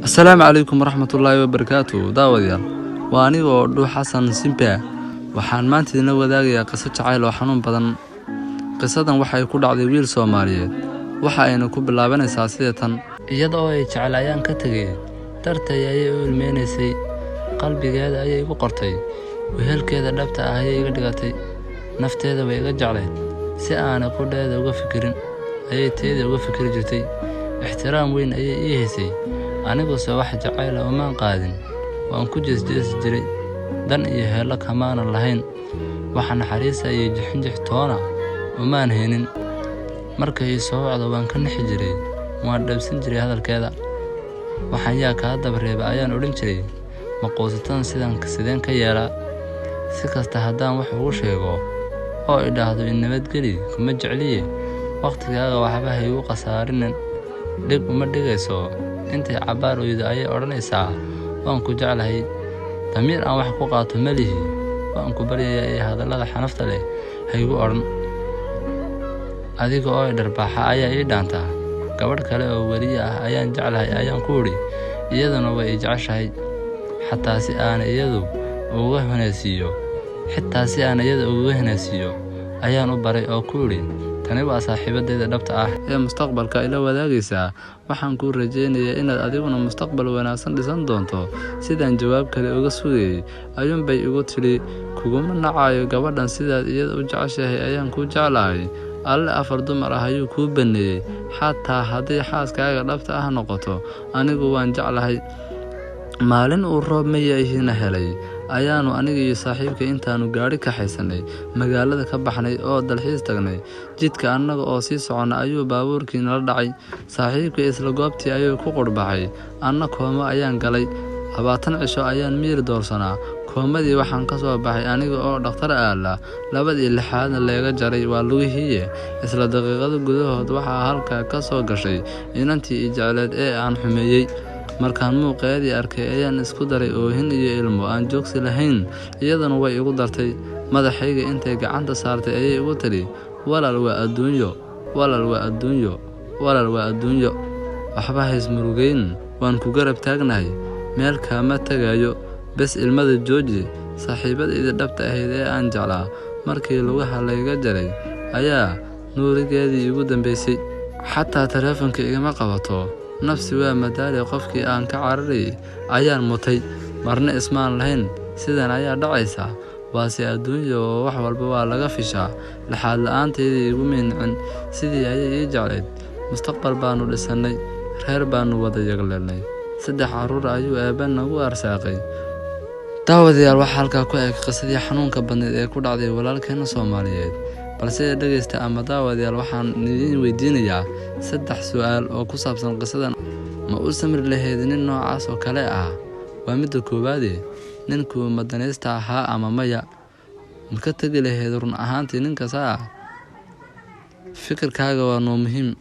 Asalaamu calaykum waraxmatullaahi wabarakaatu. Daawadayaal, waa aniga oo Dhuux Xasan Simbe. Waxaan maanta idinla wadaagayaa qiso jacayl oo xanuun badan. Qisadan waxay ku dhacday wiil Soomaaliyeed, waxa ayna ku bilaabanaysaa sida tan. Iyada oo ay jecel ayaan ka tegay, dartay ayay u ilmeynaysay, qalbigeeda ayay igu qortay, wehelkeeda dhabta ah ayay iga dhigatay, nafteeda way iga jeclayd. Si aanay qudheeda uga fikirin ayay teyda uga fikiri jirtay. Ixtiraam weyn ayay ii haysay, aniguse wax jacayla umaan qaadin. Waan ku jeesjeesi jiray, dan iyo heello kamaanan lahayn, wax naxariisa iyo jixinjix toona umaan haynin. Markay ii soo wacdo waan ka nixi jiray, waan dhabsan jiray hadalkeeda. Waxaan yaa kaa daba reebay ayaan odhan jiray. Ma quusatan sidan sideen ka yeelaa? Si kasta haddaan wax ugu sheego oo idhaahdo i nabadgeli, kuma jecliye, waqtigaaga waxba ha igu khasaarinin, dhib uma dhigayso. Intay cabbaar oydo ayay odhanaysaa, waan ku jeclahay. Damiir aan wax ku qaato ma lihi, waan ku baryayaa ee hadallada xanafta leh ha igu odhan. Adiga oo i dharbaaxa ayaa ii dhaantaa. Gabadh kale oo weriye ah ayaan jeclahay ayaan ku idhi, iyaduna way i jeceshahay. Xataa si aan iyadu uga hinaasiiyo, xitaa si aan iyada uga hinaasiiyo ayaan u baray oo ku idhi, tani waa saaxiibadeyda dhabta ah ee mustaqbalka ila wadaagaysaa. Waxaan kuu rajaynayaa inaad adiguna mustaqbal wanaagsan dhisan doonto. Sidaan jawaab kale uga sugayay ayuunbay igu tidhi, kuguma nacayo gabadhan, sidaad iyada u jeceshahay ayaan kuu jeclahay. Alle afar dumar ah ayuu kuu baneeyey, xataa hadday xaaskaaga dhabta ah noqoto, anigu waan jeclahay. Maalin uu roob mayaihina helay ayaanu aniga iyo saaxiibka intaanu gaadhi kaxaysanay magaalada ka baxnay oo dalxiis tagnay. Jidka annaga oo sii socona ayuu baabuurkii nala dhacay. Saaxiibka isla goobtii ayuu ku qurbaxay, anna koomo ayaan galay. 20 cisho ayaan miir doorsanaa. Koomadii waxaan ka soo baxay aniga oo dhakhtar aala, labadii lixaadna leega jaray, waa lugihiiye. Isla daqiiqado gudahood waxaa halkaa ka soo gashay inantii i jecleed ee aan xumeeyey. Markaan muuqeedii arkay ayaan isku daray oohin iyo ilmo aan joogsi lahayn, iyaduna way igu dartay. Madaxayga intay gacanta saartay ayay igu tidhi, walaal waa adduunyo, walaal waa adduunyo, walaal waa adduunyo. Waxba hays murugeyn, waan ku garab taagnahay, meel kaama tagayo, bes ilmada jooji. Saaxiibadaydii dhabta ahayd ee aan jeclaa markii lugaha layga jaray ayaa nuurigeedii igu dambeysay. Xataa taleefanka igama qabato. Nafsi waa madaali, qofkii aan ka cararayay ayaan mutay. Marna ismaan lahayn sidan ayaa dhacaysa, waase adduunyo oo wax walba waa laga fishaa. Laxaad la'aanteydii igu mincin, sidii ayay ii jeclayd. Mustaqbal baanu dhisannay, reer baanu wada yagleelnay, 3 carruur ayuu eebbe nagu arsaaqay. Daawadayaal, waxaa halkaa ku eg qisadii xanuunka badneed ee ku dhacday walaalkeena Soomaaliyeed. Balse dhegeysta ama daawadayaal, waxaan idin weydiinayaa 3 su'aal oo ku saabsan qisadan. Ma u samri lahayd nin noocaas oo kale ah? Waa midda koowaade, ninku ma danaysta ahaa ama maya? Ma ka tegi lahayd run ahaantii ninkaas ah? Fikirkaaga waa noo muhiim.